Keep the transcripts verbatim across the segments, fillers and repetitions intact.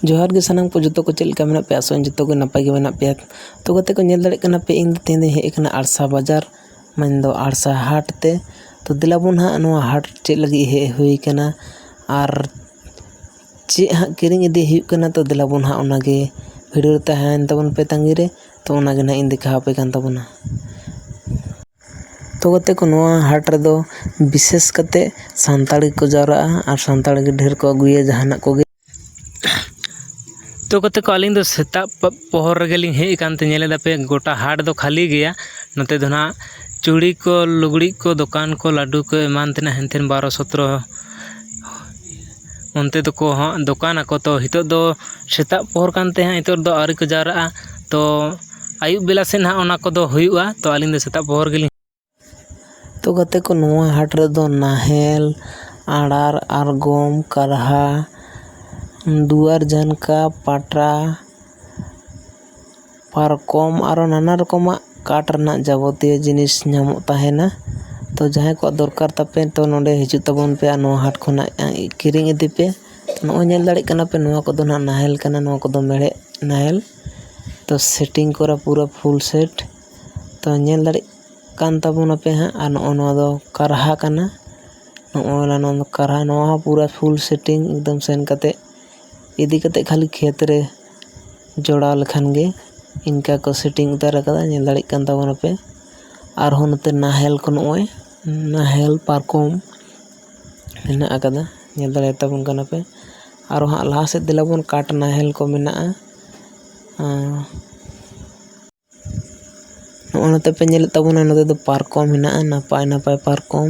ᱡᱚᱦᱟᱨ ᱜᱮ ᱥᱟᱱᱟᱢ ᱠᱚ, ᱡᱚᱛᱚ ᱠᱚ ᱪᱮᱫ ᱞᱮᱠᱟ ᱢᱮᱱᱟᱜ ᱯᱮᱭᱟ? ᱟᱥᱚᱜ ᱟᱹᱧ ᱡᱚᱛᱚ ᱜᱮ ᱱᱟᱯᱟᱭ ᱜᱮ ᱢᱮᱱᱟᱜ ᱯᱮᱭᱟ᱾ ᱛᱚ ᱜᱟᱛᱮ ᱠᱚ, ᱧᱮᱞ ᱫᱟᱲᱮᱭᱟᱜ ᱠᱟᱱᱟ ᱯᱮ, ᱤᱧ ᱫᱚ ᱛᱮᱦᱮᱧ ᱫᱚᱧ ᱦᱮᱡ ᱟᱠᱟᱱᱟ ᱟᱲᱥᱟ ᱵᱟᱡᱟᱨ, ᱢᱮᱱᱫᱚ ᱟᱲᱥᱟ ᱦᱟᱴ ᱛᱮ᱾ ᱛᱚ ᱫᱮᱞᱟ ᱵᱚᱱ ᱦᱟᱸᱜ ᱱᱚᱣᱟ ᱦᱟᱴ ᱪᱮᱫ ᱞᱟᱹᱜᱤᱫ ᱦᱮᱡ ᱦᱩᱭ ᱠᱟᱱᱟ ᱟᱨ ᱪᱮᱫ ᱦᱟᱸᱜ ᱠᱤᱨᱤᱧ ᱤᱫᱤ ᱦᱩᱭᱩᱜ ᱠᱟᱱᱟ᱾ ᱛᱚ ᱫᱮᱞᱟ ᱵᱚᱱ ᱦᱟᱸᱜ ᱚᱱᱟᱜᱮ ᱵᱷᱤᱰᱤᱭᱳ ᱨᱮ ᱛᱟᱦᱮᱸᱭᱮᱱ ᱛᱟᱵᱚᱱ ᱯᱮ ᱛᱟᱺᱜᱤ ᱨᱮ᱾ ᱛᱚ ᱚᱱᱟᱜᱮ ᱱᱟᱦᱟᱜ ᱤᱧ ᱫᱮᱠᱷᱟᱣ ᱟᱯᱮ ᱠᱟᱱ ᱛᱟᱵᱚᱱᱟ᱾ ᱛᱚ ᱜᱟᱛᱮ ᱠᱚ, ᱱᱚᱣᱟ ᱦᱟᱴ ᱨᱮᱫᱚ ᱵᱤᱥᱮᱥ ᱠᱟᱛᱮ ᱥᱟᱱᱛᱟᱲ ᱜᱮᱠᱚ ᱡᱟᱣᱨᱟᱜᱼᱟ ᱟᱨ ᱥᱟᱱᱛᱟᱲ ᱜᱮ ᱰᱷᱮᱨ ᱠᱚ ᱟᱹᱜᱩᱭᱟ ᱡᱟᱦᱟᱱᱟᱜ ᱠᱚᱜᱮ᱾ ᱛᱚ ᱜᱟᱛᱮ ᱠᱚ, ᱟᱹᱞᱤᱧ ᱫᱚ ᱥᱮᱛᱟᱜ ᱯᱚ-, ᱯᱚᱦᱚᱨ ᱨᱮᱜᱮᱞᱤᱧ ᱦᱮᱡ ᱟᱠᱟᱱ ᱛᱮ ᱧᱮᱞ ᱮᱫᱟ ᱯᱮ ᱜᱚᱴᱟ ᱦᱟᱴ ᱫᱚ ᱠᱷᱟᱹᱞᱤ ᱜᱮᱭᱟ᱾ ᱱᱚᱛᱮ ᱫᱚ ᱱᱟᱦᱟᱜ ᱪᱩᱲᱤ ᱠᱚ, ᱞᱩᱜᱽᱲᱤᱡ ᱠᱚ, ᱫᱚᱠᱟᱱ ᱠᱚ, ᱞᱟᱹᱰᱩ ᱠᱚ, ᱮᱢᱟᱱ ᱛᱮᱱᱟᱜ ᱦᱮᱱᱛᱮᱱ ᱵᱟᱨᱚ ᱥᱚᱛᱨᱚ ᱚᱱᱛᱮ ᱫᱚᱠᱚ ᱦᱟᱸᱜ ᱫᱚᱠᱟᱱ ᱟᱠᱚ᱾ ᱛᱚ ᱱᱤᱛᱚᱜ ᱫᱚ ᱥᱮᱛᱟᱜ ᱯᱚᱦᱚᱨ ᱠᱟᱱ ᱛᱮ ᱦᱟᱸᱜ ᱱᱤᱛᱚᱜ ᱫᱚ ᱟᱹᱣᱨᱤ ᱠᱚ ᱡᱟᱣᱨᱟᱜᱼᱟ᱾ ᱛᱚ ᱟᱹᱭᱩᱵ ᱵᱮᱞᱟ ᱥᱮᱫ ᱦᱟᱸᱜ ᱚᱱᱟ ᱠᱚᱫᱚ ᱦᱩᱭᱩᱜᱼᱟ᱾ ᱛᱚ ᱟᱹᱞᱤᱧ ᱫᱚ ᱥᱮᱛᱟᱜ ᱯᱚᱦᱚᱨ ᱜᱮᱞᱤᱧ ᱛᱚ ᱜᱟᱛᱮ ᱠᱚ, ᱱᱚᱣᱟ ᱦᱟᱴ ᱨᱮᱫᱚ ᱱᱟᱦᱮᱞ, ᱟᱲᱟᱨ, ᱟᱬᱜᱚᱢ, ᱠᱟᱨᱦᱟ, ᱫᱩᱣᱟᱨ ᱡᱷᱟᱱᱠᱟ, ᱯᱟᱴᱟ, ᱯᱟᱨᱠᱚᱢ, ᱟᱨᱚ ᱱᱟᱱᱟ ᱨᱚᱠᱚᱢᱟᱜ ᱠᱟᱴ ᱨᱮᱱᱟᱜ ᱡᱟᱵᱚᱛᱤᱭᱚ ᱡᱤᱱᱤᱥ ᱧᱟᱢᱚᱜ ᱛᱟᱦᱮᱱᱟ᱾ ᱛᱚ ᱡᱟᱦᱟᱸᱭ ᱠᱚᱣᱟᱜ ᱫᱚᱨᱠᱟᱨ ᱛᱟᱯᱮ, ᱛᱚ ᱱᱚᱰᱮ ᱦᱤᱡᱩᱜ ᱛᱟᱵᱚᱱ ᱯᱮ ᱟᱨ ᱱᱚᱣᱟ ᱦᱟᱴ ᱠᱷᱚᱱᱟᱜ ᱠᱤᱨᱤᱧ ᱤᱫᱤ ᱯᱮ᱾ ᱱᱚᱜᱼᱚᱭ ᱧᱮᱞ ᱫᱟᱲᱮᱭᱟᱜ ᱠᱟᱱᱟ ᱯᱮ, ᱱᱚᱣᱟ ᱠᱚᱫᱚ ᱱᱟᱦᱟᱜ ᱱᱟᱦᱮᱞ ᱠᱟᱱᱟ, ᱱᱚᱣᱟ ᱠᱚᱫᱚ ᱢᱮᱲᱦᱮᱫ ᱱᱟᱦᱮᱞ᱾ ᱛᱚ ᱥᱮᱴᱤᱝ ᱠᱚᱨᱟ ᱯᱩᱨᱟᱹ ᱯᱷᱩᱞ ᱥᱮᱴ᱾ ᱛᱚ ᱧᱮᱞ ᱫᱟᱲᱮᱭᱟᱜ ᱠᱟᱱ ᱛᱟᱵᱚᱱᱟᱯᱮ ᱦᱟᱸᱜ᱾ ᱟᱨ ᱱᱚᱜᱼᱚ ᱱᱚᱣᱟ ᱫᱚ ᱠᱟᱨᱦᱟ ᱠᱟᱱᱟ, ᱱᱚᱜᱼᱚᱭ ᱱᱚᱣᱟ ᱫᱚ ᱠᱟᱨᱦᱟ, ᱱᱚᱣᱟ ᱦᱚᱸ ᱯᱩᱨᱟᱹ ᱯᱷᱩᱞ ᱥᱮᱴᱤᱝ ᱮᱠᱫᱚᱢ ᱥᱮᱱ ᱠᱟᱛᱮ ᱤᱫᱤ ᱠᱟᱛᱮ ᱠᱷᱟᱹᱞᱤ ᱠᱷᱮᱛ ᱨᱮ ᱡᱚᱲᱟᱣ ᱞᱮᱠᱷᱟᱱ ᱜᱮ ᱤᱱᱠᱟ ᱠᱚ ᱥᱮᱴᱤᱝ ᱩᱛᱟᱹᱨ ᱟᱠᱟᱫᱟ, ᱧᱮᱞ ᱫᱟᱲᱮᱭᱟᱜ ᱠᱟᱱ ᱛᱟᱵᱚᱱᱟᱯᱮ᱾ ᱟᱨᱦᱚᱸ ᱱᱚᱛᱮ ᱱᱟᱦᱮᱞ ᱠᱚ, ᱱᱚᱜᱼᱚᱭ ᱱᱟᱦᱮᱞ ᱯᱟᱨᱠᱚᱢ ᱢᱮᱱᱟᱜ ᱟᱠᱟᱫᱟ, ᱧᱮᱞ ᱫᱟᱲᱮᱭᱟᱛᱟᱵᱚᱱ ᱠᱟᱱᱟ ᱯᱮ᱾ ᱟᱨᱚ ᱦᱟᱸᱜ ᱞᱟᱦᱟ ᱥᱮᱫ ᱫᱮᱞᱟ ᱵᱚᱱ, ᱠᱟᱴ ᱱᱟᱦᱮᱞ ᱠᱚ ᱢᱮᱱᱟᱜᱼᱟ᱾ ᱟᱸ, ᱱᱚᱜᱼᱚᱭ ᱱᱚᱛᱮ ᱯᱮ ᱧᱮᱞᱮᱫ ᱛᱟᱵᱚᱱᱟ, ᱱᱚᱛᱮ ᱫᱚ ᱯᱟᱨᱠᱚᱢ ᱢᱮᱱᱟᱜᱼᱟ, ᱱᱟᱯᱟᱭ ᱱᱟᱯᱟᱭ ᱯᱟᱨᱠᱚᱢ᱾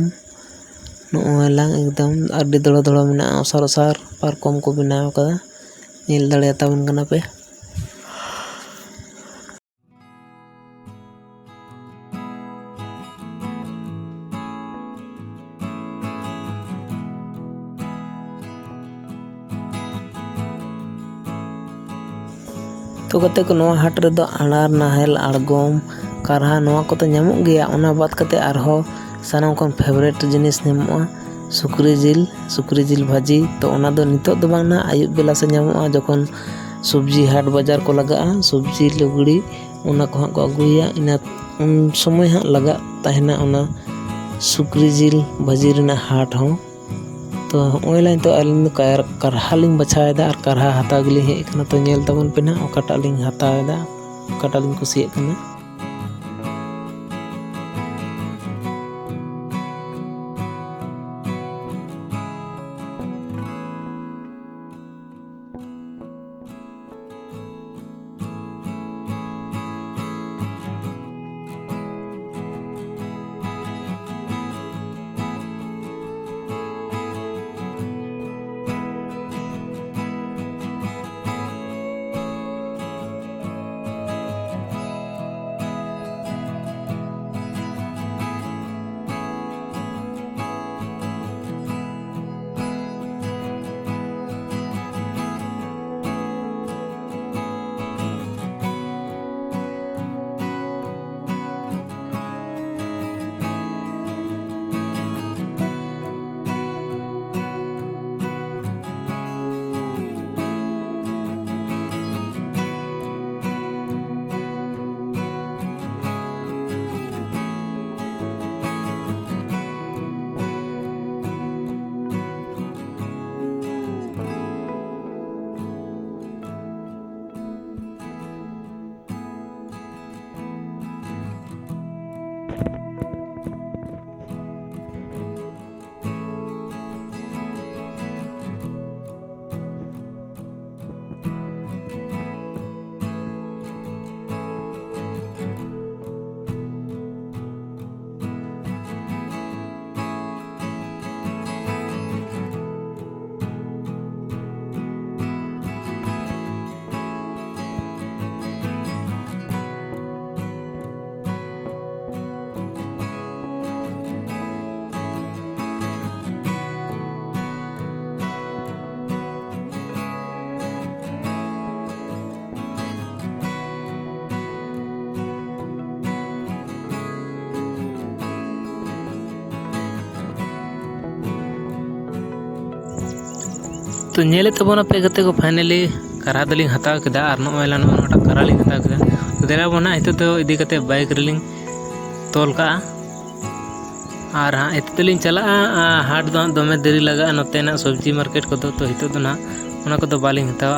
ᱱᱚᱜᱼᱚᱭ ᱞᱟᱝ ᱮᱠᱫᱚᱢ ᱟᱹᱰᱤ ᱫᱚᱲᱚ ᱫᱚᱲᱚ ᱢᱮᱱᱟᱜᱼᱟ, ᱚᱥᱟᱨ ᱚᱥᱟᱨ ᱯᱟᱨᱠᱚᱢ ᱠᱚ ᱵᱮᱱᱟᱣ ᱠᱟᱫᱟ, ᱧᱮᱞ ᱫᱟᱲᱮᱭᱟᱛᱟᱵᱚᱱ ᱠᱟᱱᱟ ᱯᱮ᱾ ᱛᱚ ᱜᱟᱛᱮ ᱠᱚ, ᱱᱚᱣᱟ ᱦᱟᱴ ᱨᱮᱫᱚ ᱟᱲᱟᱨ, ᱱᱟᱦᱮᱞ, ᱟᱬᱜᱚᱢ, ᱠᱟᱨᱦᱟ, ᱱᱚᱣᱟ ᱠᱚᱫᱚ ᱧᱟᱢᱚᱜ ᱜᱮᱭᱟ᱾ ᱚᱱᱟ ᱵᱟᱫ ᱠᱟᱛᱮ ᱟᱨᱦᱚᱸ ᱥᱟᱱᱟᱢ ᱠᱷᱚᱱ ᱯᱷᱮᱵᱟᱨᱮᱴ ᱡᱤᱱᱤᱥ ᱧᱟᱢᱚᱜᱼᱟ, ᱥᱩᱠᱨᱤ ᱡᱤᱞ, ᱥᱩᱠᱨᱤ ᱡᱤᱞ ᱵᱷᱟᱹᱡᱤ᱾ ᱛᱚ ᱚᱱᱟ ᱫᱚ ᱱᱤᱛᱚᱜ ᱫᱚ ᱵᱟᱝ ᱱᱟᱦᱟᱜ, ᱟᱹᱭᱩᱵ ᱵᱮᱞᱟ ᱥᱮᱫ ᱧᱟᱢᱚᱜᱼᱟ, ᱡᱚᱠᱷᱚᱱ ᱥᱚᱵᱽᱡᱤ ᱦᱟᱴ ᱵᱟᱡᱟᱨ ᱠᱚ ᱞᱟᱜᱟᱜᱼᱟ, ᱥᱚᱵᱽᱡᱤ ᱞᱩᱜᱽᱲᱤ ᱚᱱᱟ ᱠᱚ ᱦᱟᱸᱜ ᱠᱚ ᱟᱹᱜᱩᱭᱟ᱾ ᱤᱱᱟᱹ ᱩᱱ ᱥᱚᱢᱚᱭ ᱦᱟᱸᱜ ᱞᱟᱜᱟᱜ ᱛᱟᱦᱮᱱᱟ ᱚᱱᱟ ᱥᱩᱠᱨᱤ ᱡᱤᱞ ᱵᱷᱟᱹᱡᱤ ᱨᱮᱱᱟᱜ ᱦᱟᱴ ᱦᱚᱸ᱾ ᱛᱚ ᱱᱚᱜᱼᱚᱭ ᱞᱟᱹᱭ ᱛᱚ ᱟᱹᱞᱤᱧ ᱫᱚ ᱠᱟᱨ-, ᱠᱟᱨᱦᱟ ᱞᱤᱧ ᱵᱟᱪᱷᱟᱣ ᱮᱫᱟ ᱟᱨ ᱠᱟᱨᱦᱟ ᱦᱟᱛᱟᱣ ᱜᱮᱞᱤᱧ ᱦᱮᱡ ᱟᱠᱟᱱᱟ᱾ ᱛᱚ ᱧᱮᱞ ᱛᱟᱵᱚᱱ ᱯᱮ ᱱᱟᱦᱟᱜ ᱚᱠᱟᱴᱟᱜ ᱞᱤᱧ ᱦᱟᱛᱟᱣ ᱮᱫᱟ, ᱚᱠᱟᱴᱟᱜ ᱞᱤᱧ ᱠᱩᱥᱤᱭᱟᱜ ᱠᱟᱱᱟ᱾ ᱛᱚ ᱧᱮᱞᱮᱫ ᱛᱟᱵᱚᱱᱟᱯᱮ ᱜᱟᱛᱮ ᱠᱚ, finally ᱠᱟᱨᱦᱟ ᱫᱚᱞᱤᱧ ᱦᱟᱛᱟᱣ ᱠᱮᱫᱟ ᱟᱨ ᱱᱚᱜᱼᱚᱭ ᱱᱚᱣᱟᱴᱟᱜ ᱠᱟᱨᱦᱟ ᱞᱤᱧ ᱦᱟᱛᱟᱣ ᱠᱮᱫᱟ᱾ ᱛᱚ ᱫᱮᱞᱟ ᱵᱚᱱ ᱱᱟᱦᱟᱜ ᱱᱤᱛᱚᱜ ᱫᱚ ᱤᱫᱤ ᱠᱟᱛᱮ bike ᱨᱮᱞᱤᱧ ᱛᱚᱞ ᱠᱟᱜᱼᱟ᱾ ᱟᱨ ᱦᱟᱸᱜ ᱱᱤᱛᱚᱜ ᱫᱚᱞᱤᱧ ᱪᱟᱞᱟᱜᱼᱟ᱾ ᱟᱨ ᱦᱟᱴ ᱫᱚ ᱦᱟᱸᱜ ᱫᱚᱢᱮ ᱫᱮᱨᱤ ᱞᱟᱜᱟᱜᱼᱟ ᱱᱚᱛᱮᱱᱟᱜ ᱥᱚᱵᱽᱡᱤ market ᱠᱚᱫᱚ, ᱛᱚ ᱱᱤᱛᱚᱜ ᱫᱚ ᱱᱟᱦᱟᱜ ᱚᱱᱟ ᱠᱚᱫᱚ ᱵᱟᱞᱤᱧ ᱦᱟᱛᱟᱣᱟ᱾